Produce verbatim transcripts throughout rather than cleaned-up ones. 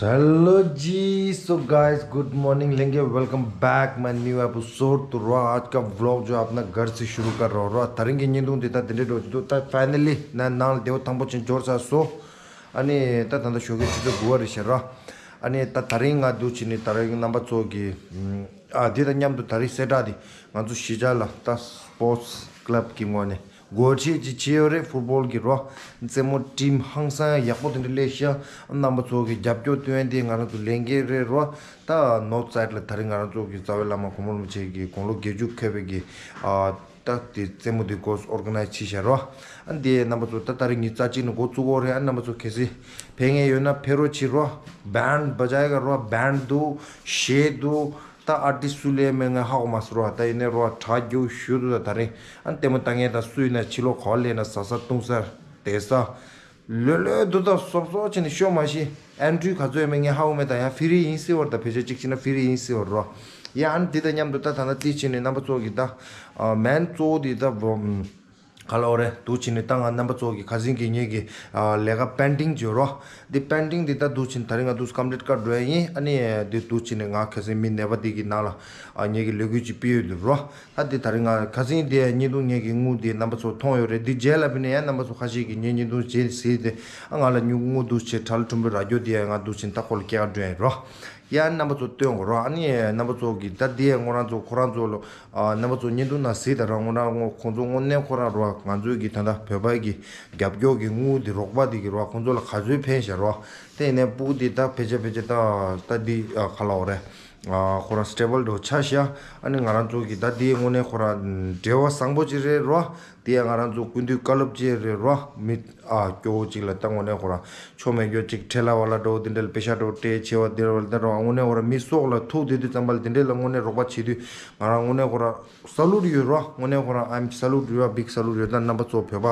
Hello जी, so guys, good morning, लेंगे, welcome back my new episode। तो रहा आज का vlog जो अपना घर से शुरू कर रहा हूँ। रहा ད་རིང་གི་བརྙན་ཐུང་འདི་ད་འདི་འདྲ་འགྲོ་གི་འདུག་ད་finally ནང་ནང་ལ་བདེ་པོ་ཐང་པོ་ཅན་འབྱོར་ཚར་སོང་། ཨ་ནི་ད་ད་ལྟ་ཞོགས་ཀའི་ཆུ་ཚོད་དགུ་པ་རེད་ཤག་ར། ཨ་ནི་ད་ད་རིང་ང་འདུག་བྱས་ནས་ད་རིང་རྣམ་པ་ཚོ་གི་ཨ་འདི་དང་མཉམ་དུ་ད་རིང་གསལ་བསྒྲགས་འདི་ང་ཚོ་གཞིས་ཆགས་ལ་ད་སི་པོར་ཊི་ཀི་ལབ་གི་ངོས་ནས། སྒོ་ཕྱེ་ཅིག་བྱས་ཡོད་རེད། ཕུཊ་བོལ་གྱི་རོ། རྩེད་མོ་ཊིམ་ཧང་སང་ཡག་པོ་དེ་འདྲ་སླེབས་ཤག་རྣམ་པ་ཚོ་གི་རྒྱབ་སྐྱོར་སྟོན་ཡ་དེ་ང་རང་ཚོ་ལས་འགན་རེད་རོ། ད་ནོར་ཐི་སའིཌ་ལ་ད་རིང་ང་རང་ཚོ་གི་རྩ་བའི་བླ་མ་གོང་མ་རིན་པོ་ཆེ་གི་དགུང་ལོ་བརྒྱད་ཅུ་འཁོད་པའི་གི་ཨ་ད་དེ་རྩེད་མོ་དེ་སྒོ་ཨོར་ག་ནའི་ཛི་བྱས་ཤག་རོ། ཨ་འདི་རྣམ་པ་ཚོ་ད་ད་རིང་ཉི་ཤུ་རྩ་གཅིག་ནས་འགོ་བཙུགས་ཡོད་རེད། ཨ་རྣམ་པ་ཚོ་གལ་སྲིད་ཕེབས་མཁན་ཡོད་ན་ཕེབས་རོགས་བྱེད་རོ། བྷེན་ཌི་བ་ཇའི་ག་རོ། བྷེན་ཌི་འདུག་གཞས་འདུག་ད་ཨར་ཊིསི་སུ་སླེབས་མེད་ངས་ཧ་གོ་མ་སོང་རོ། ད་ཡིན་ནའི་རོ་གྲ་རྒྱུག་ཞུ་འདུག་ད་ད་རིང་ཨ་ལྟད་མོ་ལྟ་མཁན་ད་སུ་ཡིན་ན་ཕྱི་ལོགས་ག་པར་སླེབས་ན་ཟ་ས་བཏུང་ས་བསྡད་ས་ལོས་ལོས་འདུག་ད་སོབ་སོབ་བྱས་ནས་ཤོད་མ་ཤེས། ཨེན་ཊི་རི་ག་ཚོད་ཡོད་མེད་ངས་ཧ་གོ་མེད། ད་ཡང་ཕི་རི་ཡིན་སྲིད་པ་རེད། ད་ཕལ་ཆེར་གཅིག་བྱས་ན་ཕི་རི་ཡིན་སྲིད་པ་རེད་རོ། ཡ་ཨ་ནི་འདི་དང་མཉམ་དུ་ད་ད་ལྟ་ཏི་བྱས་ནས་རྣམ་པ་ཚོ་གི་ད་མེན་གཙོ་བོ་འདི་ད་ག་ལབ་དགོས་རེད། འདུག་བྱས་ནས་ད་ང་རྣམ་པ་ཚོ་གི་ཁ་སང་གི་ངེད་ཀྱི་ཨ་ལས་ཀ་པེན་ཌིང་བྱོས་རོ། འདི་པེན་ཌིང་འདི་ད་འདུག་བྱས་ནས་ད་རིང་ང་འདུག་ཀམ་པི་ལིཊ་བཀའ་འགྲོ་ཡ་ཡིན། ཨ་ནི་འདི་འདུག་བྱས་ནས་ང་ཁ་སང་མི་ནད་པ་འདི་གི་ནང་ལ་ཨ་ངེད་ཀྱི་ལས་འགུལ་ཅིག་སྤེལ་ཡོད་འདུག་རོ། ད་འདི་ད་རིང་ང་ཁ་སང་འདི་བརྙན་ཐུང་ངེད་ཀྱི་དངུལ་འདི་རྣམ་པ་ཚོ་མཐོང་ཡོད་རེད། འདི་རྗེས་ལ་ཕི་ནས་ཡང་རྣམ་པ་ཚོ་ཁ་ཤས་ཀྱིས་ངའི་བརྙན་ཐུང་རྗེས་གཟིགས་ཏེ་ཨ་ང་ལ་སྨྱུ་གུ་དངུལ་འདུག་བྱས་ཁྲ་ལ་ཁྲོན་པོའི་ར་རྒྱོ་འདི་ཡང་ང་འདུག་བྱས་ནས་ད་ཁོ་ལ་སྐྱེལ་ག་འགྲོ་ཡ་ཡིན་རོ། ཡང་རྣམ་པ་ཚོ་སྟོན་དགོས་རོགས། ཨ་ནི་རྣམ་པ་ཚོ་གིས་ད་འདི་ཡང་ངོ་རང་ཚོ་ཁོ་རང་ཚོ་ལོ། ཨ་རྣམ་པ་ཚོ་བརྙན་ཐུང་ནང་གཟིགས་དང་རོགས། ངོ་རང་ངོ་ཁོང་ཚོ་དངོས་གནས་ཁོ་རང་རོགས། ང་ཚོའི་གི་ད་ལྟ་བོད་པའི་གི་རྒྱབ་སྐྱོར་གི་དངུལ་འདི་རོགས་པ་འདི་གི་རོགས་ཁོང་ཚོ་ལ་ག་ཚོད་ཕན་ཤག་རོགས། དེ་ཡིན་ནའི་སྤུ་གུ་འདི་ད་ཕལ་ཆེར་ཕལ་ཆེར་ད་ད་འདི་ཨ་ག་ལབ་དགོས་རེད། ཨ་ཁོ་རང་སི་ཊེ་བལ་འགྲོ་ཆ་ཤག་ཨ་ནི་ང་རང་ཚོ་གི་ད་འདི་དངོས་གནས་ཁོ་རང་འབྲེལ་བ་བཟང་པོ་ཅིག་རེད་རོགས། དེ་ཡང་ང་རང་ཚོ་སྐུ་མདུན་བཀའ་སློབ་ཅིག་རེད་རོགས། མི་ཨ་སྐྱོ་བོ་ཅིག་ལ་ད་དངོས་གནས་ཁོ་རང་ཆོ་མེད་སྐྱོ་ཅིག་ཁྲེ་ལ་བ་ལ་འགྲོ་འདི་འདྲ་ལ་པེ་ཤ་འགྲོ་སྤྲད་བྱེད་པ་འདི་ར་བ་ལ་ད་རོགས། དངོས་གནས་ཁོ་རང་མི་སྲོག་ལ་ཐུག་བསྡད་དུས་ཙམ་པ་ལ་འདི་འདྲ་ལ་དངོས་གནས་རོགས་པ་བྱེད་དུས་ང་རང་དངོས་གནས་ཁོ་རང་ས་ལུ་ཊི་ཡོད་རོགས། དངོས་གནས་ཁོ་རང་ཨམ་ས་ལུ་ཊི་ཡོད། བིག་ས་ལུ་ཊི་ཡོད། ད་རྣམ་པ་ཚོ་བོད་པ་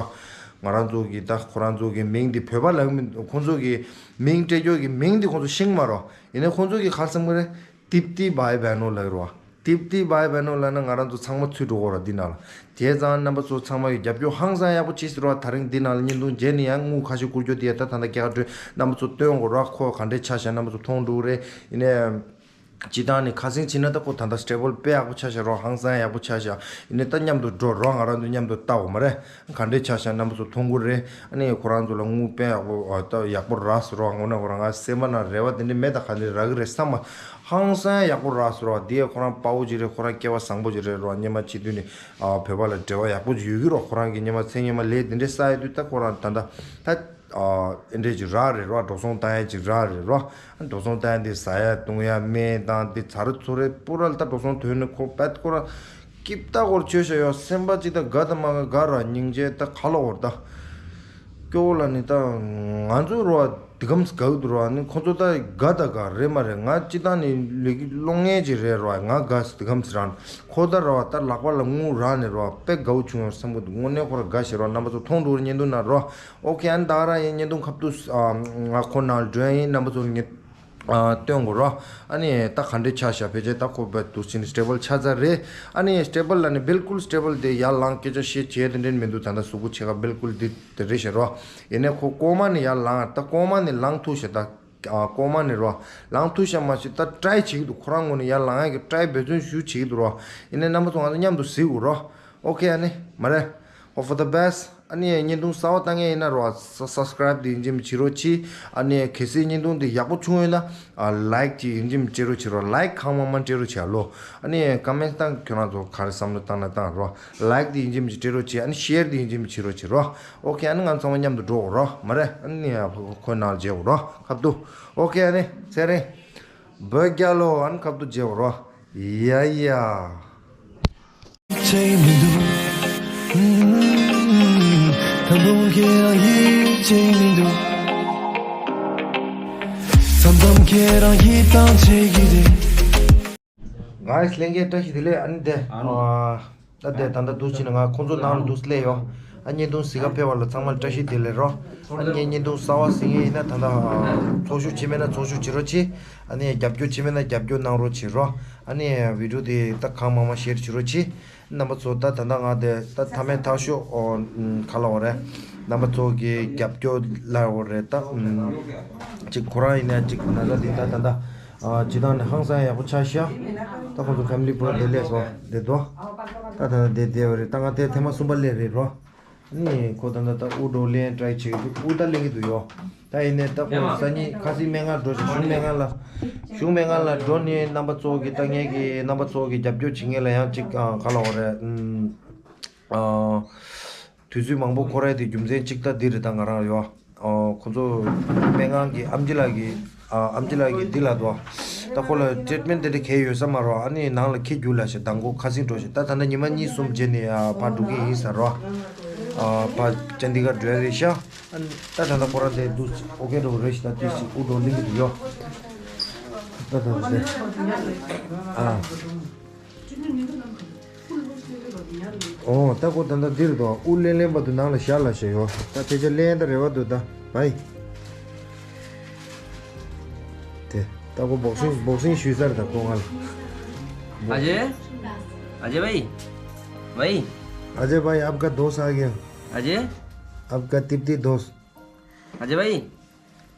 ང་རང་ཚོ་གི་ད་ཁོ་རང་ཚོ་གི་མིང་འདི་བོད་པ་ལབ་མི་ཁོང་ཚོ་གི་མིང་སྤྲད་རྒྱུ་གི་མིང་འདི་ཁོང་ཚོ་ཤེས་ཀྱི་མ་རོགས། ཡིན་ནའི་ཁོང་ཚོ་གི་ག་རེ་བསམ་གི་རེད། དིབ་ཏི་བྷའི་བྷེ་ནོ་ལབ་རོ། དིབ་ཏི་བྷའི་བྷེ་ནོ་ལབ་ན་ང་རང་ཚོ་ཚང་མ་ཚུད་འགྲོ་གི་རེད་འདི་ནང་ལ། བྱས་ཙང་རྣམ་པ་ཚོ་ཚང་མ་གི་རྒྱབ་སྐྱོར་ཧང་སང་ཡག་པོ་བྱེད་ཟེར་བ། ད་རིང་འདི་ནང་ལ་བརྙན་ཐུང་མཇལ་ནས་ཡང་དངུལ་ཁ་ཤས་བསྐུར་རྒྱུ་དེ་ཡ་ད་ད་ལྟ་སྐྱེལ་ག་འགྲོ། རྣམ་པ་ཚོ་སྟོན་དགོས་རོགས། ཁོ་ག་འདྲས་ཆགས་ཤག་རྣམ་པ་ཚོ་མཐོང་འགྲོ་གི་རེད། ཡིན་ནའི་སྤྱིར་བཏང་ནས་ཁ་སང་ཕྱིན་ན་ད་ཁོ་ད་ལྟ་སི་ཊེ་བལ་དཔེ་ཡག་པོ་ཆགས་ཤག་རོགས། ཧང་སང་ཡག་པོ་ཆགས་ཤག་ཡིན་ནའི་ད་མཉམ་དུ་འགྲོ་རོགས། ང་རང་ཚོ་མཉམ་དུ་ལྟ་འོ་མ་རེད། ག་འདྲས་ཆགས་ཤག་རྣམ་པ་ཚོ་མཐོང་གི་རེད། ཨ་ནི་ཁོ་རང་ཚོ་ལ་དངུལ་དཔེ་ཡག་པོ་ཨ་ད་ཡག་པོ་རག་སོང་རོགས། དངོས་གནས་ཁོ་རང་ང་སེམས་པ་ནང་རེ་བ་དེ་འདྲས་མེད། ད་ག་འདྲས་རག་གི་རེད་བསམ་པ། ཧང་སང་ཡག་པོ་རག་སོང་རོགས། འདི་ཡ་ཁོ་རང་དཔའ་བོ་ཅིག་རེད། ཁོ་རང་སྐལ་བ་བཟང་པོ་ཅིག་རེད་རོགས། སྔོན་མ་སྤྱི་འཐུས་ནས་ཨ་བོད་པ་ལ་འབྲེལ་བ་ཡག་པོ་ཅིག་ཡོད་ཀྱི་རོགས། ཁོ་རང་གིས་སྔོན་མ་མཚན་སྔོན་མ་ལས་དེ་འདྲས་བསགས་ཡོད་དུས་ད་ཁོ་རང་ད་ལྟ་ད། ཨ་ཨེ་འདྲས་ཅིག་རག་རེད་རོ། འགྲོ་སོང་བཏང་ཡ་ཅིག་རག་རེད་རོ། འགྲོ་སོང་བཏང་ཡ་འདི་ཟ་ཡ་བཏུང་ཡ་སྨན་དང་འདི་ཚ་རུ་ཚོ་རེད། པུ་ར་ལ་ད་འགྲོ་སོང་ཐོན་ནས་ཁོ་པད་ཁོ་ར་སྐྱིད་ད་ཁོར་བཅོས་བྱ་ཡོད། སེམས་པ་ཅིག་ད་དགའ་ད་མ་དགའ་དགའ་ར་སྙིང་རྗེ་ད་ག་ལ་འོར་ད། སྐྱོ་བོ་ལ་ནི་ད་ང་ཚོ་རོ་འདི་གམ་དགའ་གི་འདུག་རོ། ནི་ཁོ་ཚོ་ད་དགའ་ད་དགའ་རེད་མ་རེད། ང་སྤྱི་བཏང་ནི་ལས་ཀྱི་གློག་བརྙན་ཅིག་རེད་རོ། ང་དགའ་འདི་གམ་རང་ཁོ་ད་རོ་ད་ལག་པ་ལ་དངུལ་རག་ནས་རོ་དཔེ་དགའ་བོ་བྱུང་ཡོང་བསམ་གི་འདུག་དངོས་གནས་ཁོ་ར་དགའ་ཞེས་རོ། རྣམ་པ་ཚོ་མཐོང་འགྲོ་བརྙན་ཐུང་ན་རོ། ཨོ་ཁེ། ཨ་ནི་ད་ག་རང་ཡིན། བརྙན་ཐུང་ཁ་ཐུག་ཨ་ང་ཁོ་ནང་ལ་འགྲོ་ཡ་ཡིན། རྣམ་པ་ཚོ་ངས་ཨ་སྟོན་དགོས་རོ། ཨ་ནི་ད་ག་འདྲས་ཆགས་ཤག་ཕལ་ཆེར་ད་ཁོ་པད་དུ་ཕྱིན་སི་ཊེ་བལ་ཆགས་ཚར་རེད། ཨ་ནི་སི་ཊེ་བལ་ལ་ནི་བིལ་ཀུལ་སི་ཊེ་བལ་དེ་ཡར་ལངས་སྐད་ཆ་བཤད་བྱས་དེ་འདྲས་མི་འདུག་ད་ལྟ་གཟུགས་པོ་ཕྱེད་ཀ་བིལ་ཀུལ་འདི་དེ་རེད་ཤག་རོ། ཡིན་ནའི་ཁོ་ལྐོག་མ་ནས་ཡར་ལངས། ད་ལྐོག་མ་ནས་ལངས་ཐུབ་ཤག་ད་ཨ་ལྐོག་མ་ནས་རོ་ལངས་ཐུབ་ཤག་མ་གཞི་ད་ཊ་རའི་བྱེད་ཀྱི་འདུག་ཁོ་རང་ངོས་ནས་ཡར་ལངས་ཡ་གི་ཊ་རའི་འབད་བརྩོན་ཞུ་བྱེད་ཀྱི་འདུག་རོ། ཡིན་ནའི་རྣམ་པ་ཚོ་ང་ཚོ་མཉམ་དུ་གཟིགས་དགོས་རོ། ཨོ་ཁེ། ཨ་ནི་མ་རེད། Hope for the best། ཨ་ནི་བརྙན་ཐུང་གསར་པ་ལྟ་མཁན་ཡིན་ན་རོ། ས་སབ་སི་ཀ་རའིབ་དེ་ཡིན་གཅིག་མིན་གཅིག་བྱེད་རོགས་གྱིས། ཨ་ནི་གལ་སྲིད་བརྙན་ཐུང་དེ་ཡག་པོ་བྱུང་ཡོད་ན་ཨ་ལའིཀ་ཅིག་ཡིན་གཅིག་མིན་གཅིག་སྤྲད་རོགས་བྱེད་རོ། ལའིཀ་གང་མང་མང་སྤྲད་རོགས་བྱེད་ཨ་ལོ། ཨ་ནི་ཀོ་མེན་ཊི་སྟེང་ཁྱོད་རང་ཚོ་ག་རེ་བསམ་བློ་བཏང་ན་བཏང་རོ། ལའིཀ་དེ་ཡིན་གཅིག་མིན་གཅིག་སྤྲད་རོགས་གྱིས། ཨ་ནི་ཤེར་དེ་ཡིན་གཅིག་མིན་གཅིག་བྱེད་རོགས་བྱེད་རོ། ཨོ་ཁེ། ཨ་ནི་ང་ཚང་མ་མཉམ་དུ་འགྲོ་དགོས་རོ། མ་རེད། ཨ་ནི་ཁོའི་ནང་ལ་མཇལ་དགོས་རོ། ཁ་ཐུག་ཨོ་ཁེ། ཨ་ནི་ཚེ་རིང་བོད་རྒྱལ་ལོ། ཨ་ནི་ཁ་ཐུག་མཇལ་དགོས་རོ། ཡ་ཡ། བྱེད་མི་འདུག་ད་དུང་ཁྱེད་རང་ཡིད་ཆེས་མི་འདུག་མཚམས་མཚམས་ཁྱེད་རང་ཡིད་ཐང་ཆད་ཀྱི་རེད། གཱའི་སི་ལྷན་རྒྱས་བཀྲ་ཤིས་བདེ་ལེགས། ཨ་ནི་དེ་ཨ་ནི་ཨ་ད་དེ་ད་ལྟ་འདུག་བྱས་ནས་ང་ཁོང་ཚོ་ནང་ལ་འདུག་སླེབས་ཡོད། ཨ་བརྙན་ཐུང་གཟིགས་ག་ཕེབས་པ་ལ་ཚང་མ་ལ་བཀྲ་ཤིས་བདེ་ལེགས་རོ། ཨ་ངས་བརྙན་ཐུང་གསར་པ་གཟིགས་མཁན་ཡིན་ན་ད་ལྟ་ཚོགས་ཞུགས་བྱེད་མེད་ན་ཚོགས་ཞུགས་བྱེད་རོགས་གྱིས། ཨ་ནི་རྒྱབ་སྐྱོར་བྱེད་མེད་ན་རྒྱབ་སྐྱོར་གནང་རོགས་བྱེད་རོ། ཨ་ནི་བི་ཌིའོ་དེ་ད་གང་མང་མང་ཤེར་བྱེད་རོགས་གྱིས། རྣམ་པ་ཚོ་ད་ད་ལྟ་ང་དེ་ད་མཐའ་མའི་ཐག་ཤོག་ཨོ་ག་ལ་བ་རེད། རྣམ་པ་ཚོ་གི་རྒྱབ་སྐྱོར་ལ་བ་རེད་ད། ཅིག་ཁོ་རང་ཡིན་ན་ཅིག་ན་ཚ་འདི་ད་ད་ད་ཇི་ལྟར་ནས་ཧང་སང་ཡག་པོ་ཆགས་ཤག་ད་ཁོང་ཚོ་ཕེ་མི་ལི་པུ་ར་བདེ་ལེགས་སོ་བདེ་དོ། ད་ད་ད་བདེ་བདེ་བ་རེད། ད་ང་དེ་ཐེངས་མ་གསུམ་པ་སླེབས་རེད་རོ། ནི་ཁོ་ད་ད་ད་དབུ་འགྲོ་ལེན་ཏྲའི་བྱེད་ཀྱི་འདུག་དབུ་ད་ལེན་གྱི་འདུག་ཡོ། ད་ཡིན་ནས་ད་ཁོ་སང་ཉིན་ཁ་སང་སྨན་ཁང་འགྲོ་ཞིག་གཞུང་སྨན་ཁང་ལ། གཞུང་སྨན་ཁང་ལ་འགྲོ་ནས་རྣམ་པ་ཚོ་གི་ད་ངེད་ཀྱི་རྣམ་པ་ཚོ་གི་རྒྱབ་སྐྱོར་བྱེད་མཁན་ལ་ཡང་ཅིག་ཨ་ག་ལ་བ་རེད། ཨ་དུས་ཚོད་མང་པོ་འཁོར་ཡ་དེ་རྒྱུ་མཚན་གཅིག་ད་འདི་རེད། ད་ང་རང་ཡོ། ཨ་ཁོ་ཚོ་སྨན་ཁང་གི་ཨམ་ཆི་ལགས་ཀྱི་ཨ་ཨམ་ཆི་ལགས་ཀྱི་འདི་ལ་དོ། ད་ཁོ་ལ་ཊི་རི་ཊི་མེན་ཊི་དེ་འདྲ་གས་ཡོད་ས་མ་རོ། ཨ་ནི་ནང་ལ་ཁྱེད་རྒྱུགས་ལ་ཞེས་མདང་དགོང་ཁ་སང་འགྲོ་ཞེས་ད་ད་ལྟ་ཉི་མ་གཉིས་གསུམ་རྗེས་ནས་ཨ་ཕར་འགྲོ་གི་ཡིན་ས་རོ། ཨ་ཕར་ཅན་དི་གར་འགྲོ་ཡ་རེད་ཤག་ཨ་ནི་ད་ད་ལྟ་ཁོ་རང་དེ་འདུག་ཨོ་ཀེ་འགྲོ་རེད་ཤག་ད་དེ་ཞིག་དབུ་འགྲོ་གླེང་གི་འདུག་ཡོ། ད་ད་ད་དེ་ཨ། ཨོ་ད་ཁོ་ད་ལྟ་འདིར་དོ་དབུ་ལེན་ལེན་པ་དུ་ནང་ལ་བཞག་ལ་ཞེས་ཡོ། ད་དེ་ཆ་ལེན་ད་རེ་བ་འདུག་ད་བའི། དེ་ད་ཁོ་བོག་སིང་བོག་སིང་ཞུས་ཚར། ད་ཁོ་ང་ལ། अजय। अजय भाई। भाई। अजय भाई, आपका दोस्त आ गया। अजय। आपका तिब्बती दोस्त। अजय भाई।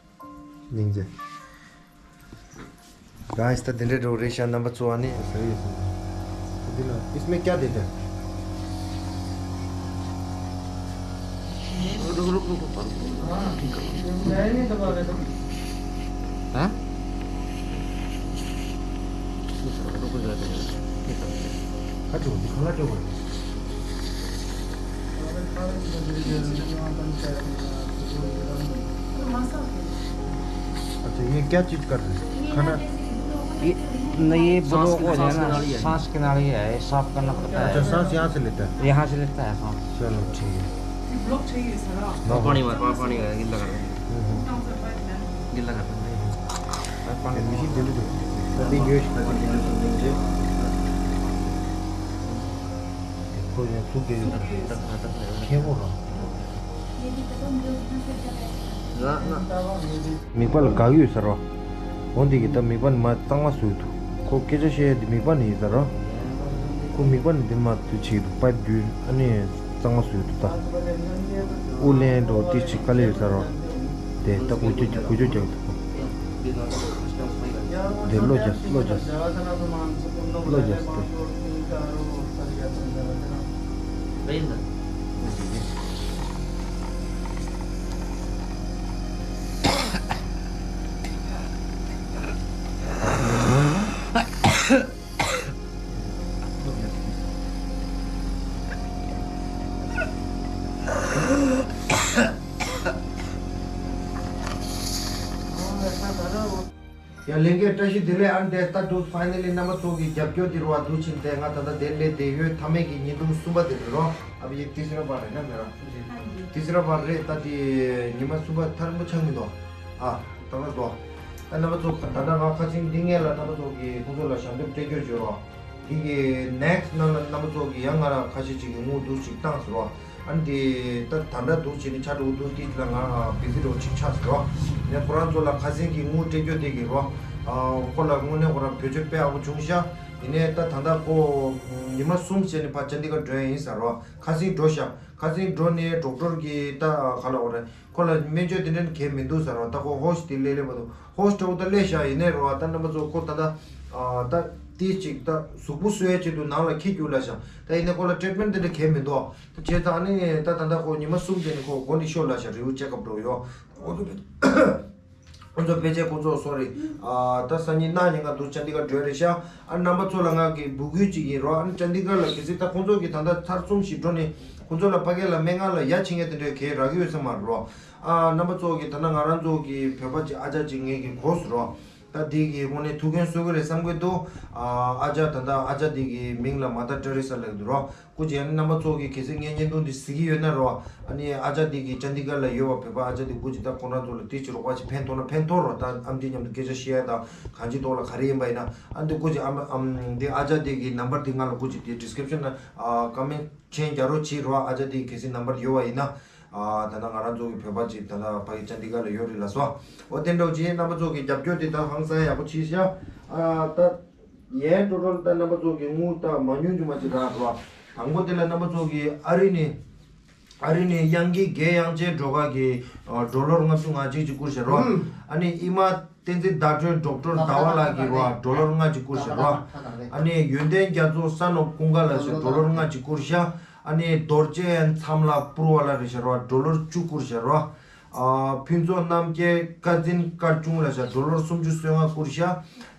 ཉིང་ཅེ། गाइस, ད་དེ་འདྲའི་འགྲོ་རེད་ཤག་རྣམ་པ་ཚོ། ཨ་ནི་इसमें क्या देते हैं? रुक, रुक, रुक, रुक, रुक। हाँ? रुक, रुक, रुक। अच्छा, ये क्या चीज़ कर रहे हैं? खाना? ये, नहीं, ये ब्लॉक हो जाए ना, सांस के नाली है, ये साफ करना पड़ता है। अच्छा, सांस यहाँ से लेता है? यहाँ से लेता है सांस। चलो, ठीक है। ब्लॉक चाहिए सर। हाँ, पानी मार, पा-, पानी का गिल्ला कर। हम्म, हम्म। गिल्ला कर। पानी। ये मशीन दे दो। अभी ये མིག་པ་ལ་དགག་ཡོད་ཟེར་བ། འོ་འདི་གི་ད་མིག་པ་ནི་མ་གཙང་མ་བཟོས་འདུག་ཁོ་སྐད་ཆ་བཤད་ཡ་འདི་མིག་པ་ནི་ཡིན་ཟེར་བ། ཁོ་མིག་པ་ནི་འདི་མ་དུ་བྱེད་འདུག་པའི་བརྒྱུད་ཨ་ནི་གཙང་མ་བཟོས་འདུག་ད་དབུ་ལེན་འགྲོ་ཏི་ཅིག་དཀའ་ལས་ཡོད་ཟེར་བ། དེ་ད་འགུལ་སྐྱོད་ཀྱི་འགུལ་སྐྱོད་རྒྱག་འདུག་དེ་བློ་རྒྱག་བློ་རྒྱག་བློ་རྒྱག་དེ། ཡ་ལྷན་རྒྱས་བཀྲ་ཤིས་བདེ་ལེགས། ཨ་ནི་དེ་ལྟར་དུ་ཕའི་ནལ་ལི་རྣམ་པ་ཚོ་གི་རྒྱབ་སྐྱོར་དེ་རུ་བ་འདུག་ཕྱིན་ཏེ་ང་ད་ལྟ་དེ་སླེབས་བསྡད་ཡོད། མཐའ་མའི་གི་བརྙན་ཐུང་གསུམ་པ་དེ་རེད་རོ། ཨ་བི་ཡིག་ཏི་སི་ར་པ་རེད་ན་མེད་ར། ཏི་སི་ར་པ་རེད། ད་དེ་ཉི་མ་གསུམ་པ་ཐར་མོ་ཆགས་མི་འདུག་ཨ་ད་ལྟ་འདུག་ཨ་རྣམ་པ་ཚོ་ད་ལྟ་ང་ཁ་སང་འདི་ངས་ལ་རྣམ་པ་ཚོ་གི་ཁོང་ཚོ་ལ་ཞབས་འདེགས་སྤྲད་རྒྱུར་བརྗོད་རོགས། འདི་གི་ནེག་སི་ནང་ལ་རྣམ་པ་ཚོ་གི་ཡང་ང་ལ་ཁ་ཤས་ཅིག་གི་དངུལ་བསྡུ་ཅིག་བཏང་ཟེར་རོགས། ཨ་ནི་དེ་ད་ད་ལྟ་འདུག་བྱས་ནས་ཆ་འགྲོ་འདུག་དེ་ལ་ང་བི་ཟི་རོ་ཅིག་ཆགས་ཟེར་རོགས། ནས་ཁོ་རང་ཚོ་ལ་ཁ་སང་གི་དངུལ་སྤྲད་རྒྱུ་དེ་གི་རོགས། ཨ་ཁོ་ལ་དངོས་གནས་ཁོ་རང་བེད་སྤྱོད་དཔེ་ཡག་པོ་བྱུང་ཤག་ཡིན་ནའི་ད་ད་ལྟ་ཁོ་ཉི་མ་གསུམ་བྱས་ནས་ཕར་ཅན་དི་གར་འགྲོ་ཡ་ཡིན་ཟེར་རོགས། ཁ་སང་འགྲོ་ཤག་ཁ་སང་འགྲོ་ནས་ཌོག་ཊར་གི་ད་ག་ལ་འོ་རེད། ཁོ་ལ་སྨན་བཅོས་དེ་འདྲ་གས་མི་འདུག་ཟེར་བ། ད་ཁོ་ཧོ་ཤི་དེ་ལས་ལས་པ་དུ་ཧོ་ཤི་ཏོག་ད་ལས་བཞག་ཡིན་ནའི་རོ། ད་རྣམ་པ་ཚོ་ཁོ་ད་ད་ཨ་ད་དེ་ཅིག་ད་གཟུགས་པོ་གསོ་ཡ་ཆེད་དུ་ནང་ལ་ཁྱི་རྒྱུག་ལ་བཞག་ད་ཡིན་ནའི་ཁོ་ལ་ཊི་རི་ཊི་མེན་ཊི་དེ་འདྲ་གས་མི་འདུག་ད་བྱས་ཙང་ཨ་ནི་ད་ད་ད་ཁོ་ཉི་མ་གསུམ་དེ་ནི་ཁོ་མགོ་ནས་ཤོར་ལ་བཞག་རི་བོ་ཅེ་ཀབ་འགྲོ་ཡོ། ཁོ་ཚོ་ཁོ་ཚོ་ཕལ་ཆེར་ཁོ་ཚོ་སོ་རི། ཨ་ད་སང་ཉིན་གནངས་ཉིན་ང་འདུག་ཅན་དི་གར་འགྲོ་རེད་ཤག་ཨ་རྣམ་པ་ཚོ་ལ་ང་གི་འབོད་སྐུལ་ཅིག་ཡིན་རོ། ཨ་ནི་ཅན་དི་གར་ལ་གལ་སྲིད་ད་ཁོང་ཚོ་གི་ད་ལྟ་ཚར་གསུམ་ཞིག་འགྲོ་ནས་ཁོང་ཚོ་ལ་ཕ་གི་ལ་སྨན་ཁང་ལ་ཡ་ཕྱིན་ངེས་དེ་འདྲའི་གས་རག་གི་ཡོད་ས་མ་རེད་རོ། ཨ་རྣམ་པ་ཚོ་གི་ད་ལྟ་ང་རང་ཚོ་གི་བོད་པ་ཅིག་ཨ་ཅག་ཅིག་ངེད་ཀྱི་གོ་སོང་རོ། ད་འདི་གི་དངོས་གནས་ཐུགས་ཕན་གསོས་ཀྱི་རེད་བསམ་གྱི་འདུག་ཨ་ཨ་ཅག་ད་ལྟ་ཨ་ཅག་འདི་གི་མིང་ལ་མ་ད་ཏྲ་རི་ས་ལབ་འདུག་རོ། སྐུ་མཁྱེན་རྣམ་པ་ཚོ་གི་གལ་སྲིད་ངའི་བརྙན་ཐུང་འདི་གཟིགས་ཀྱི་ཡོད་ན་རོ། ཨ་ནི་ཨ་ཅག་འདི་གི་ཅན་དི་གར་ལ་ཡོད་པ་བོད་པ་ཨ་ཅག་འདི་སྐུ་མཁྱེན་ད་ཁོང་རང་ཚོ་ལ་དེ་ཅི་རོགས་པ་ཅིག་ཕན་ཐོགས་ན་ཕན་ཐོགས་རོ། ད་ཨམ་འདི་མཉམ་དུ་སྐད་ཆ་བཤད་ཡ་དང་གང་ཅི་ཐོག་ལ་ག་རེ་ཡིན་པ་ཡིན་ན་ཨ་འདི་སྐུ་མཁྱེན་ཨམ་ཨམ་འདི་ཨ་ཅག་འདི་གི་ནམ་བར་འདི་ང་ལ་སྐུ་མཁྱེན་དེ་ཌི་སི་ཀི་རིབ་ཤན་ན་ཨ་ཀོ་མེན་ཊི་མཆན་རྒྱག་རོགས་བྱེད་རོ། ཨ་ཅག་འདི་གི་གལ་སྲིད་ནམ་བར་ཡོད་པ་ཡིན་ན། ཨ་ད་ལྟ་ང་རང་ཚོ་གི་བོད་པ་ཅིག་ད་ལྟ་ཕ་གི་ཅན་དི་གར་ལ་ཡོད་རེད་ལ་སོ། འོ་དེ་འདྲ་བོ་ཅིག་རྣམ་པ་ཚོ་གི་རྒྱབ་སྐྱོར་དེ་ད་ཧང་སང་ཡག་པོ་བྱས་ཤག་ཨ་ད་ཡས་ཀྲོ་ཀྲོ་ད་རྣམ་པ་ཚོ་གི་དངུལ་ད་མ་ཉུང་ཉུང་མ་ཅིག་རག་རོ། དང་པོ་དེ་ལ་རྣམ་པ་ཚོ་གི་ཨ་རི་ནས་ཨ་རི་ནས་དབྱངས་སྐྱིད་དགེ་དབྱངས་ཅན་སྒྲོལ་དཀར་གི་ཨ་ཌོ་ལར་ལྔ་བཅུ་ང་གཅིག་ཅིག་བསྐུར་ཤག་རོ། ཨ་ནི་ཨི་མ་བསྟན་འཛིན་ཟླ་སྒྲོན་ཌོག་ཊར་ཟླ་བ་ལགས་ཀྱིས་རོ་ཌོ་ལར་ལྔ་ཅིག་བསྐུར་ཤག་རོ། ཨ་ནི་ཡོན་ཏན་རྒྱ་མཚོ་ས་ནོ་ཀུན་དགའ་ལགས་ཤག་ཌོ་ལར་ལྔ་ཅིག་བསྐུར་ཤག་ཨ་ནི་རྡོ་རྗེ་མཚམས་ལ་པུར་བ་ལ་རེད་ཤག་རོ་ཌོ་ལར་བཅུ་བསྐུར་ཤག་རོ། ཨ་ཕུན་ཚོགས་རྣམ་རྒྱལ་ཀ་ཛིན་ཀར་ཅུང་ལ་ཤག་ཌོ་ལར་སུམ་ཅུ་སོ་ལྔ་བསྐུར་ཤག་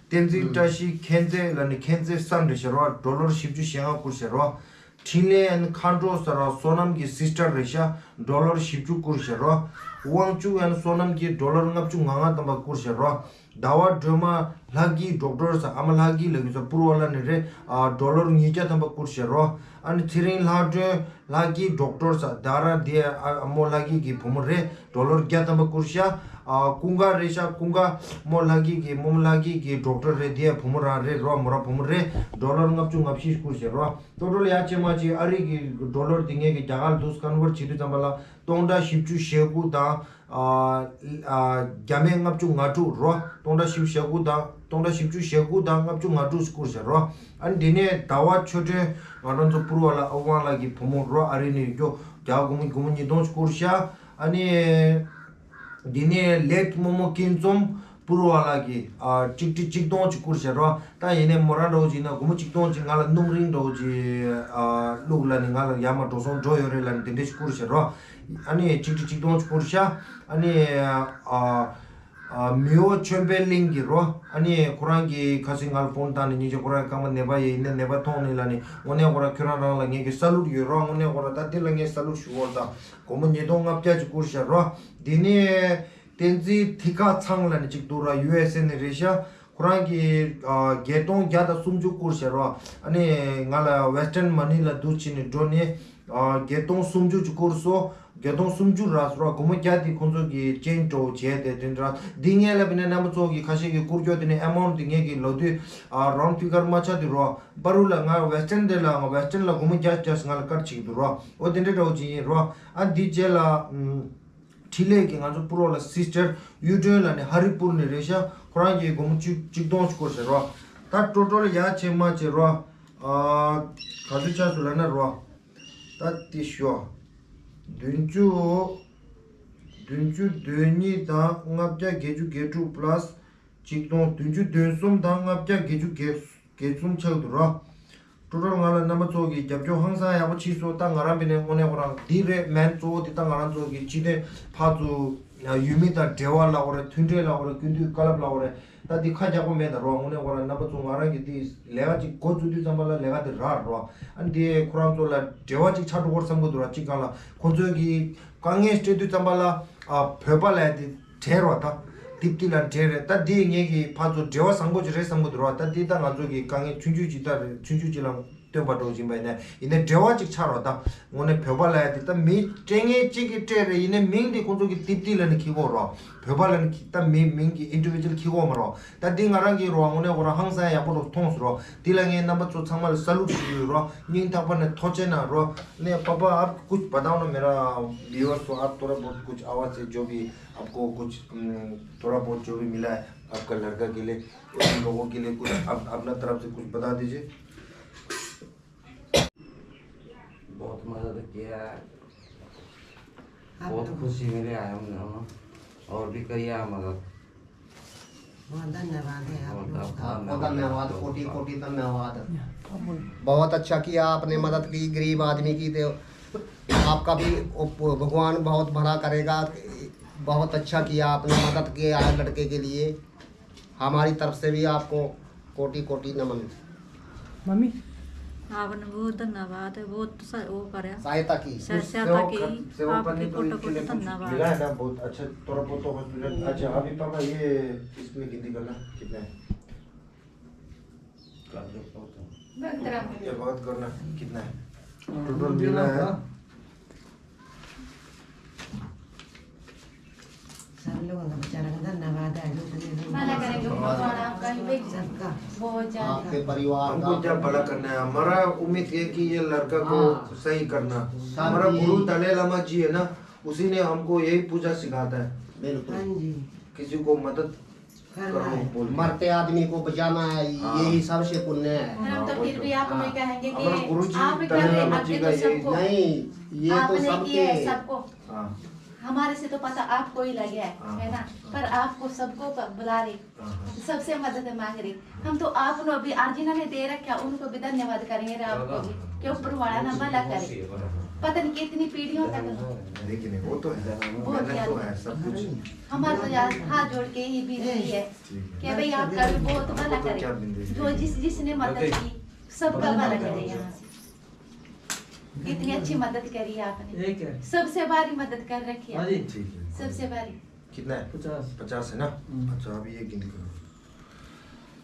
བསྟན་འཛིན་བཀྲ་ཤིས་མཁྱེན་བརྩེ་ལ་ནི་མཁྱེན་བརྩེ་སམ་རེད་ཤག་རོ་ཌོ་ལར་བཞི་བཅུ་ཞེ་ལྔ་བསྐུར་ཤག་རོ། འཕྲིན་ལས་ཨན་མཁའ་འགྲོ་ཟེར་བ་བསོད་ནམས་ཀྱི་སིས་ཊར་རེད་ཤག་ཌོ་ལར་བཞི་བཅུ་བསྐུར་ཤག་རོ། དབང་ཕྱུག་ཨན་བསོད་ནམས་ཀྱིས་ཌོ་ལར་ལྔ་བཅུ་ང་ལྔ་ཐམ་པ་བསྐུར་ཤག་རོ། ཟླ་བ་སྒྲོལ་མ་ལྷ་སྐྱིད་ཌོག་ཊར་ཟེར་ཨ་མ་ལྷ་སྐྱིད་ལ་གི་ས་པུར་བ་ལ་ནི་རེད་ཨ་ཌོ་ལར་ཉིས་བརྒྱ་ཐམ་པ་བསྐུར་ཤག་རོ། ཨ་ནི་ཚེ་རིང་ལྷ་སྒྲོན་ལྷ་སྐྱིད་ཌོག་ཊར་ཟེར་ད་ར་དེ་ཨ་ཨ་མོ་ལྷ་སྐྱིད་ཀྱི་བུ་མོ་རེད་ཌོ་ལར་བརྒྱ་ཐམ་པ་བསྐུར་ཤག་ཨ་ཀུན་དགའ་རེད་ཤག་ཀུན་དགའ་མོ་ལྷ་སྐྱིད་ཀྱི་མོ་མོ་ལྷ་སྐྱིད་ཀྱི་ཌོག་ཊར་རེད་དེ་བུ་མོ་རང་རེད་རོ། མོ་རང་བུ་མོ་རེད་ཌོ་ལར་ལྔ་བཅུ་ང་བཞི་བསྐུར་ཤག་རོ། ཊོ་ཊལ་ཡ་ཆེ་མ་ཆེ་ཨ་རི་གི་ཌོ་ལར་དེ་ངས་ཀྱི་རྒྱ་གར་ལ་དུས་ཀོན་ཝར་བྱེད་དུས་ཙམ་པ་ལ་སྟོང་ཕྲག་བཞི་བཅུ་ཞེ་དགུ་དང་ཨ་ཨ་བརྒྱ་མེད་ལྔ་བཅུ་ང་དྲུག་རོ། སྟོང་ཕྲག་བཞི་བཅུ་ཞེ་དགུ་དང་སྟོང་ཕྲག་བཞི་བཅུ་ཞེ་དགུ་དང་ལྔ་བཅུ་ང་དྲུག་བསྐུར་ཤག་རོ། ཨ་ནི་དེ་ནས་ཟླ་བ་ཆོས་སྒྲོན་ང་རང་ཚོ་པུར་བ་ལ་ཨ་དབང་ལགས་ཀྱི་བུ་མོ་རོ། ཨ་རི་ནས་ཡོད་རྒྱ་སྒོར་མོ་སྒོར་མོ་ཉིས་སྟོང་བསྐུར་ཤག་ཨ་ནི། འདི་ནས་ལེགས་རྨོ་མོ་སྐྱིད་འཛོམས་པུར་བ་ལགས་ཀྱིས་ཨ་གཅིག་ཁྲི་གཅིག་སྟོང་ཅིག་བསྐུར་ཤག་རོ། ད་ཡིན་ནའི་མོ་རང་འདྲ་བོ་ཅིག་ཡིན་ན་སྒོར་མོ་གཅིག་སྟོང་ཅིག་ང་ལ་སྣུམ་རིན་འདྲ་བོ་ཅིག་ཨ་བླུགས་ལ་ནི་ང་ལ་ཡར་མར་འགྲོ་སོང་འགྲོ་ཡོད་རེད་ལ་ནི་དེ་འདྲ་ཞིག་བསྐུར་ཤག་རོ། ཨ་ནི་གཅིག་ཁྲི་གཅིག་སྟོང་ཅིག་བསྐུར་ཤག་ཨ་ནི་ཨ་ཨ་མི་འོ་ཆོས་འཕེལ་གླིང་གིས་རོ། ཨ་ནི་ཁོ་རང་གིས་ཁ་སང་ང་ལ་ཕོན་བཏང་ནས་སྙིང་རྗེ། ཁོ་རང་རྐང་པ་ནད་པ་ཡིན་ནའི་ནད་པ་མཐོང་ནས་ལ་ནི་དངོས་གནས་ཁོ་རང་ཁྱོད་རང་རང་ལ་ངས་ཀྱི་ས་ལུད་ཡོད་རོ། དངོས་གནས་ཁོ་རང་ད་འདི་ལ་ངས་ས་ལུད་ཞུ་བར་དང་། སྒོར་མོ་ཉིས་སྟོང་ལྔ་བརྒྱ་ཅིག་བསྐུར་ཤག་རོ། དེ་ནས་བསྟན་འཛིན་ཐི་ཁ་ཚང་ལ་ནི་གཅིག་འདུག་ར། ཡུ་ཨེས་ཨེ་ནས་རེད་ཤག་ཁོ་རང་གིས་ཨ་བརྒྱད་སྟོང་བརྒྱ་དང་སུམ་ཅུ་བསྐུར་ཤག་རོ། ཨ་ནི་ང་ལ་ཝེ་སི་ཊརན་མ་ནི་ལ་འདུག་ཕྱིན་ནས་འགྲོ་ནས་ཨ་བརྒྱད་སྟོང་སུམ་ཅུ་ཅིག་བསྐུར་སོང་། བརྒྱད་སྟོང་སུམ་ཅུ་རག་སོང་ར། སྒོར་མོ་བརྒྱ་དེ་ཁོང་ཚོ་གིས་ཅེན་ཇི་འདྲ་བོ་བྱས་ཏེ་དེ་འདྲ། འདི་ངས་ལབ་པ་ཡིན་ན་རྣམ་པ་ཚོ་གིས་ཁ་ཤས་ཀྱིས་བསྐུར་རྒྱུ་དེ་ནི་ཨེ་མའུན་ཊི་དེ་ངས་ཀྱིས་ལབ་དུས་ཨ་རའུན་ཌི་ཕི་གར་མ་ཆགས་དུས་རོ། པ་རུ་ལ་ང་ཝེ་སི་ཊརན་དེ་ལ་ང་ཝེ་སི་ཊརན་ལ་སྒོར་མོ་བརྒྱ་བརྒྱ་ང་ལ་ཀར་བྱེད་ཀྱི་འདུག་རོ། འོ་དེ་འདྲ་འདྲ་བོ་ཅིག་ཡིན་རོ། ཨ་འདི་རྗེས་ལ་ཨམ་འཕྲིན་ལས་ཀྱིས་ང་ཚོ་པུར་བ་ལ་སིས་ཊར་གཡུ་སྒྲོན་ལ་ནི་ཧ་རི་པུར་ནས་རེད་ཤག་ཁོ་རང་གིས་སྒོར་མོ་གཅིག་གཅིག་སྟོང་ཅིག་བསྐུར་ཤག་རོ། ད་ཊོ་ཊལ་ཡ་ཆེ་མ་ཆེ་རོ། ཨ་ག་ཚོད་ཆགས་སོང་ལབ་ན་རོ། ད་དེ་ཞོ། བདུན་ཅུ། བདུན་ཅུ་དོན་གཉིས་དང་ལྔ་བརྒྱ་བརྒྱད་ཅུ་གྱ་དྲུག་པ་ལ་སི་གཅིག་སྟོང་། བདུན་ཅུ་དོན་གསུམ་དང་ལྔ་བརྒྱ་བརྒྱད་ཅུ་གྱ་གསུམ་ཆགས་འདུག་ར། ཊོ་ཊལ་ང་ལ་རྣམ་པ་ཚོ་གིས་རྒྱབ་སྐྱོར་ཧང་སང་ཡག་པོ་བྱས་སོང་། ད་ང་རང་བྱས་ནས་དངོས་གནས་ཁོ་རང་འདི་རེད། མེན་གཙོ་བོ་འདི་ད་ང་རང་ཚོ་གི་སྤྱི་དོན་ཕར་ཚུར་ཡུལ་མི་དང་འབྲེལ་བ་ལབ་དགོས་རེད། མཐུན་འབྲེལ་ལབ་དགོས་རེད། སྐུ་མདུན་བཀའ་སློབ་ལབ་དགོས་རེད། ད་འདི་ཁ་རྒྱག་པོ་མེད་ད་རོ། དངོས་གནས་ཁོ་རང་རྣམ་པ་ཚོ་ང་རང་གི་འདི་ལས་ཀ་ཅིག་འགོ་བཙུགས་དུས་ཙམ་པ་ལ་ལས་ཀ་འདི་རག་རོ། ཨ་འདི་ཁོ་རང་ཚོ་ལ་འབྲེལ་བ་ཅིག་ཆགས་འགྲོ་དགོས་བསམ་གི་འདུག་ར། གཅིག་སྒང་ལ་ཁོང་ཚོས་གི་དཀའ་ངལ་སྤྲད་དུས་ཙམ་པ་ལ་ཨ་བོད་པ་ལ་འདི་བྲལ་རོ། ད་དིབ་ཏི་ལ་བྲལ་རེད། ད་འདི་ངེད་ཀྱི་ཕར་ཚུར་འབྲེལ་བ་བཟང་པོ་ཅིག་རེད་བསམ་གི་འདུག་ར། ད་འདི་ད་ང་ཚོ་གི་དཀའ་ངལ་ཆུང་ཆུང་ཅིག་ད་རེད། ཆུང་ཆུང་ཅིག་ལ་སྟོན་པ་འདྲ་བོ་ཡིན་པ་ཡིན་ན་ཡིན་ནའི་འབྲེལ་བ་ཅིག་ཆགས་རོགས། ད་དངོས་གནས་བོད་པ་ལབ་ཡ་དེ་ད་མི་སྤྲད་མཁན་གཅིག་གིས་སྤྲད་རེད། ཡིན་ནའི་མིང་དེ་ཁོང་ཚོ་གི་ཏིབ་ཏི་ལབ་ནས་འཁྱེར་གོ་རོགས། བོད་པ་ལབ་ནས་ད་མི་མིང་གི་ཨིན་ཌི་བི་ཇུ་ཨལ་འཁྱེར་གོ་མ་རོགས། ད་འདི་ང་རང་གིས་རོགས་དངོས་གནས་ཁོ་རང་ཧང་སང་ཡག་པོ་རོགས་མཐོང་སོང་རོགས། དེ་ལ་ངས་རྣམ་པ་ཚོ་ཚང་མ་ལ་ས་ལུག་ཞུ་ཡོད་རོགས། སྙིང་ཐག་པ་ནས་ཐུགས་རྗེ་གནང་རོགས། नहीं पापा, आप कुछ बताओ ना। मेरा व्यूअर्स को आप थोड़ा बहुत कुछ आवाज़ से जो भी आपको कुछ, हम्म, थोड़ा बहुत जो भी मिला है आपका लड़का के लिए, उन लोगों के लिए कुछ आप अपना तरफ से कुछ बता दीजिए। बहुत मदद किया है, आप बहुत लोग खुशी मिले है हमने, हाँ। और भी करिए आप मदद। बहुत धन्यवाद है आप लोग का। बहुत धन्यवाद, कोटि कोटि धन्यवाद। बहुत अच्छा किया आपने मदद की गरीब आदमी की। तो आपका भी उप-, भगवान बहुत भला करेगा। बहुत अच्छा किया आपने, मदद किया है लड़के के लिए। हमारी तरफ से भी आपको कोटि कोटि नमन। मम्मी। आपने बहुत धन्यवाद है, बहुत सा-, वो करया। सहायता की। सह-, उस सहायता सेवा की, कर-, सेवा आपकी करने को कोटि कोटि इनके लिए कुछ धन्यवाद। मिला है ना, बहुत अच्छा, थोड़ा बहुत तो कुछ मिला। अच्छा, अभी पापा ये इसमें गिनती करना, कितना है? ये बहुत करना, कितना है? टोटल मिला है। सब लोगों का बेचारा का धन्यवाद है, जो तुम्हें भला करेंगे भगवान आपका ही भाई। सबका। बहुत ज्यादा। आपके परिवार हमको का क्या भला करना है? हमारा उम्मीद है कि ये लड़का को हाँ। सही करना। शांति। हमारा गुरु दलाई लामा जी है ना, उसी ने हमको यही पूजा सिखाता है। बिल्कुल। हाँ जी। किसी को मदद करना है। मरते आदमी को बचाना है, हाँ। यही सबसे पुण्य है। हम तो फिर भी आपने हाँ। कहेंगे कि हमारा गुरु जी आप दलाई लामा जी का यही सबको नहीं, ये तो आपने किया है सबके सबको। हाँ। हमारे से तो पता आपको ही लगे है, हाँ। है ना? पर आपको सबको प-, बुला रहे, हाँ। सबसे मदद मांग रहे। हम तो आपने अभी अर्जुना ने दे रखा, उनको भी धन्यवाद करेंगे और आपको भी, कि ऊपर वाला ना भला करे। पता नहीं कितनी पीढ़ियों तक। लेकिन वो तो है, बहुत मेहनत तो है, सब कुछ। हमारे तो यार हाथ जोड़ के ही विनती है कि भाई आपका भी बहुत भला करे। जो जिस जिसने मदद की, सबका भला करे यहाँ से। इतनी अच्छी मदद करी आपने। सबसे भारी मदद कर रखी है। सबसे भारी। कितना है? पचास। पचास है ना? अच्छा, अभी ये गिनती करो।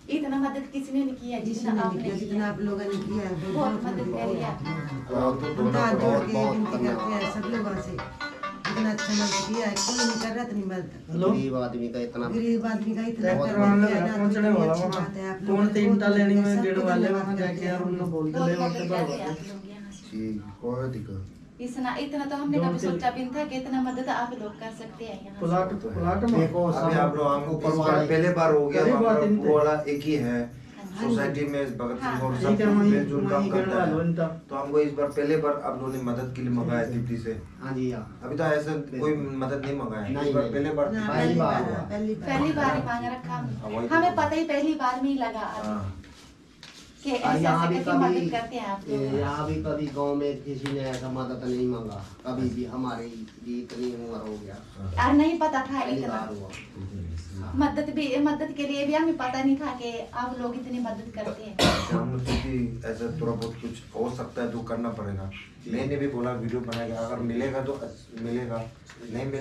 इतना मदद किसी ने नहीं किया जितना आपने किया। जितना आप लोगों ने किया है, बहुत मदद करी है। हाथ जोड़ के विनती करते हैं सब लोगों से, इतना अच्छा मदद किया है, कोई नहीं कर रहा तो नहीं मदद। हेलो। गरीब आदमी का इतना, गरीब आदमी का इतना करवा लिया ना, तो इतनी अच्छी बात है। आप लोगों ने बहुत मदद की है, सबको धन्यवाद करते हैं। ठीक, कोई दिक्कत। इतना, इतना तो हमने कभी सोचा भी नहीं था कि इतना मदद आप लोग कर सकते हैं यहाँ से। प्लाट, प्लाट में। देखो, अभी सब आप लोग हमको ऊपर वाला पहले बार हो गया, पहली बार हमारा ऊपर वाला एक ही है। सोसाइटी में भगत सिंह और सब मिलजुल काम करता है। तो हमको इस बार पहले बार आप लोगों ने मदद के लिए मंगाया है दीप्ति से। हाँ जी, हाँ। अभी तो ऐसा कोई मदद नहीं मंगाया है। इस बार पहले बार। पहली बार हुआ। पहली बार ही मांग रखा हमने। हमें पता ही पहली बार में ही लगा अभी। कि ऐसे ऐसे करके मदद करते हैं आप लोग। यहाँ भी कभी गांव में किसी ने ऐसा मदद नहीं मांगा, कभी भी हमारे भी इतनी उम्र हो गया। और नहीं पता था इतना। मदद भी, मदद के लिए भी हमें पता नहीं था कि आप लोग इतनी मदद करते हैं। हम लोग भी ऐसा थोड़ा बहुत कुछ हो सकता है तो करना पड़ेगा। मैंने भी बोला वीडियो बनाएगा, अगर मिलेगा तो मिलेगा।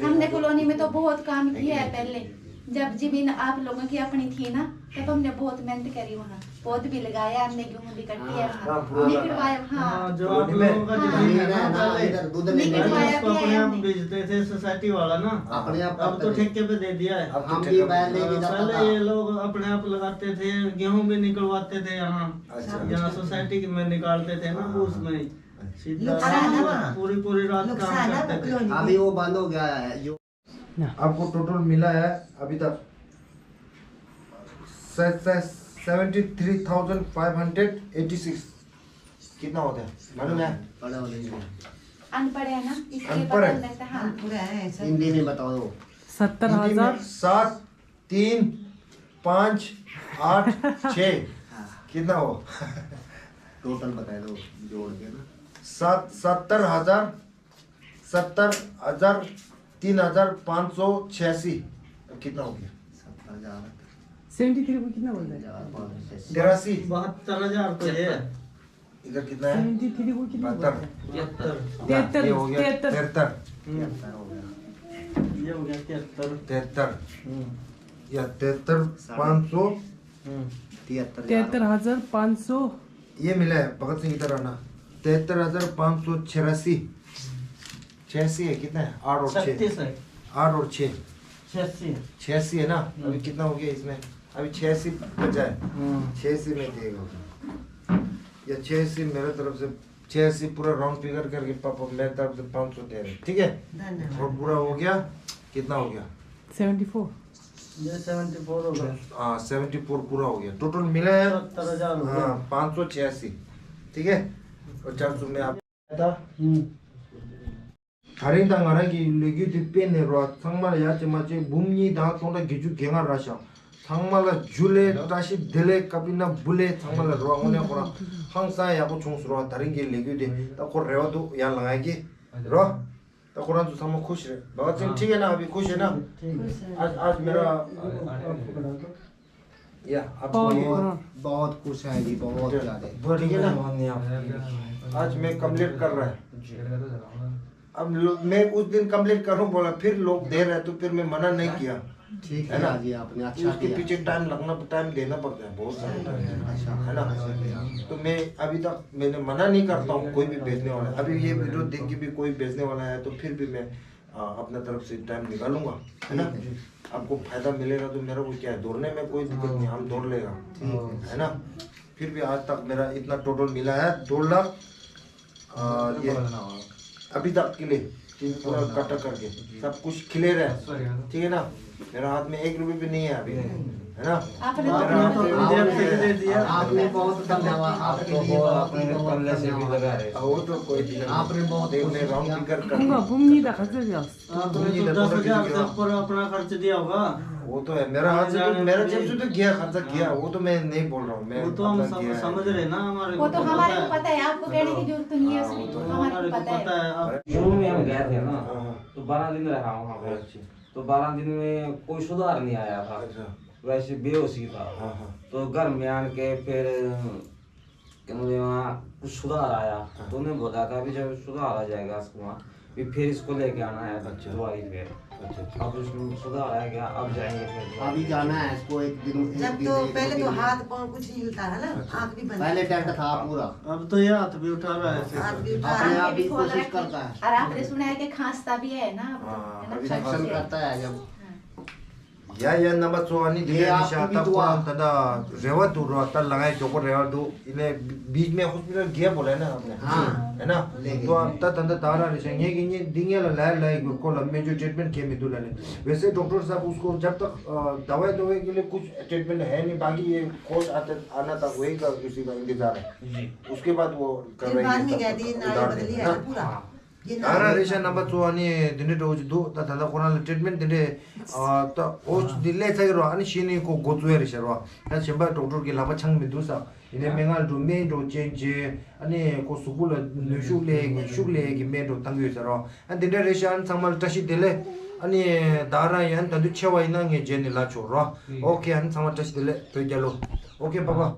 हमने कॉलोनी में तो बहुत काम किया है पहले, जब जमीन आप लोगों की अपनी थी ना, तब हमने बहुत मेहनत करी वहाँ, पौध भी लगाया हमने, गेहूं भी कट्टी है वहाँ, निकलवाया। हाँ, जो आप लोगों का जमीन है ना पहले, निकलवाया भी है हमने। बेचते थे सोसाइटी वाला ना, अपने आप अब तो ठेके पे दे दिया है। हम भी पहले भी पहले ये लोग अपने आप लगाते थे, गेहूं भी निकलवाते थे यहाँ, यहाँ सोसाइटी में निकालते थे ना, उसमें सीधा पूरी पूरी रात काम करते थे। अभी वो बंद हो गया है। आपको टोटल मिला है अभी तक seventy three thousand five hundred eighty six. कितना होता है मालूम है? अनपढ़ है ना, इसलिए पता नहीं लगता। हाँ। हिंदी में बताओ। सत्तर हजार। सात तीन पाँच आठ छः। कितना हो? टोटल बता दो, जोड़ के ना। सात सत्तर हजार, सत्तर हजार तीन हजार पाँच सौ छियासी। अब कितना हो गया? सत्तर हजार। सेवेंटी थ्री को कितना बोलता है? हजार पाँच सौ छियासी। तिरासी। बहत्तर हजार तो ये। इधर कितना है? सेवेंटी थ्री को कितना बोलता है? तिहत्तर। तिहत्तर। ये हो गया तिहत्तर। तिहत्तर। हम्म। ये हो गया तिहत्तर। तिहत्तर। हम्म। या तिहत्तर पाँच सौ। हम्म। तिहत्तर हजार पाँच सौ। ये मिला है भगत सिंह, इधर आना। तिहत्तर हजार पाँच सौ छियासी। छियासी है, कितना है? आठ और छः। छत्तीस है। आठ और छः। छियासी है। छियासी है ना? हम्म। अभी कितना हो गया इसमें? अभी छियासी बचा है। हम्म। छियासी में देगा। या छियासी मेरे तरफ से, छियासी पूरा राउंड फिगर करके पापा मेरे तरफ से पाँच सौ दे रहे, ठीक है? धन्यवाद। और पूरा हो गया, कितना हो गया? Seventy four. ये सेवेंटी फोर होगा। हाँ, सेवेंटी फोर पूरा हो गया। टोटल मिला है सत्तर हजार हो गया। हाँ, पाँच सौ छियासी। ठीक है? और चार सौ में आप था। हम्म। ད་རིང་ད་ང་རང་གི་ལས་འགུལ་འདི་སྤེལ་ནས་རོ། ཚང་མ་ལ་ཡ་ཅི་མ་ཅི་འབུམ་གཉིས་དང་སྟོང་ཕྲག་བརྒྱད་ཅུ་གྱ་ལྔ་རག་ཤག་ཚང་མ་ལ་ཇུ་ལེ། བཀྲ་ཤིས་བདེ་ལེགས། ཀ་པི་ན་བུ་ལེ། ཚང་མ་ལ་རོ། དངོས་གནས་ཁོ་རང་ཧང་སང་ཡག་པོ་བྱུང་སོང་རོ། ད་རིང་གི་ལས་འགུལ་འདི་ད་ཁོ་རེ་བ་འདུག་ཡར་ལངས་ཡ་གི་རོ། ད་ཁོ་རང་ཚོ་ཚང་མ་ཁུ་ཤི་རེད། བ་ཚིམ་ཁྲིག་ཡ་ན་ཨ་བི་ཁུ་ཤི་ན། ཨ་ཨ་མེ་ར། या, आपको बहुत, बहुत खुश है जी, बहुत ज्यादा। ठीक है ना? आज मैं कंप्लीट कर रहा है। अब लो-, मैं उस दिन कंप्लीट करूँ बोला, फिर लोग दे रहे, तो फिर मैं मना नहीं किया। ठीक है ना? किया जी आपने, अच्छा उसके किया। पीछे टाइम लगना, टाइम देना पड़ता है, बहुत सारा टाइम। अच्छा। है ना? अच्छा किया। तो मैं अभी तक, मैंने मना नहीं करता हूँ कोई भी बेचने वाला। अभी ये वीडियो देख के भी कोई बेचने वाला है, तो फिर भी मैं, आ, अपना तरफ से टाइम निकालूंगा, है ना? ठीक है। आपको फायदा मिलेगा तो मेरा को क्या है, दौड़ने में कोई दिक्कत नहीं, हम दौड़ लेगा। ठीक है। है ना? फिर भी आज तक मेरा इतना टोटल मिला है दो लाख, आ, ये अभी तक के लिए, पूरा इकट्ठा करके सब कुछ क्लियर है। ठीक है ना? मेरा हाथ में एक रुपये भी नहीं है अभी, है ना? आपने तो मेरा हाथ में आपने तो विद्यार्थी के लिए दिया। आपने बहुत धन्यवाद, आपके लिए बहुत, आपने बहुत पल्ले से भी धन्यवाद। लगा रहे। वो तो कोई दिक्कत नहीं। आपने बहुत देख, मैं कोशिश राउंड किया। फिगर कर भूंगा, भूंगी दा खर्च दिया। आपने तो दस हजार से ऊपर अपना खर्च दिया होगा। वो तो है, मेरा हाथ से तो, मेरा जेब से तो गया, खर्चा गया, वो तो मैं नहीं बोल रहा हूँ, मैं वो तो हम अपना सम-, गया है। समझ रहे ना, हमारे वो तो को हमारे पता को है। पता है, आपको कहने की जरूरत तो नहीं है हाँ, उसमें, वो तो हमारे हमारे को को पता पता है। है। आप शुरू में हम गए थे ना, हाँ, हाँ। तो बारह दिन रहा वहाँ पे। अच्छा। तो बारह दिन में कोई सुधार नहीं आया था। अच्छा। वैसे बेहोश ही था। हाँ, हाँ। तो घर में आन के फिर कहने वहाँ कुछ सुधार आया। हाँ। तो उन्होंने बोला था, "अभी जब सुधार आ जाएगा इसको वहाँ, भी फिर इसको लेके आना है अच्छा। दोबारा फिर।" अच्छा, अच्छा। अब उसमें सुधार आ गया, अब जाएंगे फिर दोबारा। अभी जाना है इसको, एक दिन, एक जब दिन, तो एक पहले दिन तो में। हाथ पाँव कुछ नहीं हिलता है ना, अच्छा। आँख भी बंद पहले है। टेंट था पूरा। अब तो ये हाथ भी उठा रहा है ऐसे हाथ भी करके। उठा अपने रहा है, आप भी भी खोल कोशिश रखा है। करता है। और आपने सुना है कि खांसता भी है ना, अब तो, हाँ, है ना, अभी खांसता एक्शन है। करता है जब। हाँ। या, या, नंबर चो अनि ये धेरैले आपको भी दुआ। ता ता रेवा दु रो ता लगाए जोको रेवा दु इने बीच में हॉस्पिटल गया बोला है ना आपने? हाँ। है ना? ले गए। तो अब ता तंदा तारा रे संगे कि ये दिंगे ला ला ला को ला में जो ट्रीटमेंट के में दुला ने। वैसे डॉक्टर साहब उसको जब तक, अ, दवाई दवाई के लिए कुछ ट्रीटमेंट है नहीं, बाकी ये कोच आते, आना तक वही का किसी का इंतजार है। जी। उसके बाद वो फिर कार्रवाई बाद में करता गया, था, दिन आए उधार बदली देता है था। पूरा। हाँ। ད་ར་རེ་ཤ་རྣམ་པ་ཚོ་ཨ་ནི་འདི་འདྲའི་འགྲོ་གི་འདུག་ད་ད་ལྟ་ཁོ་རང་ལ་ཊི་རི་ཊི་མེན་ཊི་འདི་འདྲའི་ཨ་ད་འོ་འདི་སླེབས་ཚར་གི་རོ། ཨ་ནི་གཞི་ནས་ཁོ་འགོ་བཙུགས་ཡ་རེད་ཤག་རོ། ད་གཞན་པ་ཌོག་ཊར་གི་ལག་པ་འཆང་མི་འདུག་ས། ཡིན་ནའི་སྨན་ཁང་འགྲོ་སྨན་འགྲོ་ཅན་བྱས། ཨ་ནི་ཁོ་གཟུགས་པོ་ལ་ནུས་ཤུགས་སླེབས་ཤུགས་སླེབས་ཀྱི་སྨན་འགྲོ་བཏང་གི་ཡོད་ས་རོ། ཨ་འདི་འདྲའི་རེ་ཤ་ཨ་ནི་ཚང་མ་ལ་བཀྲ་ཤིས་བདེ་ལེགས། ཨ་ནི་ད་ར་ཡང་ད་དུང་ཆེ་བ་ཡིན་ན་ངས་རྗེས་ནས་ལབ་ཆོག་རོ། ཨོ་ཁེ། ཨ་ནི་ཚང་མ་བཀྲ་ཤིས་བདེ་ལེགས། བོད་རྒྱལ་ལོ། ཨོ་ཁེ། བྷའི་བྷའི།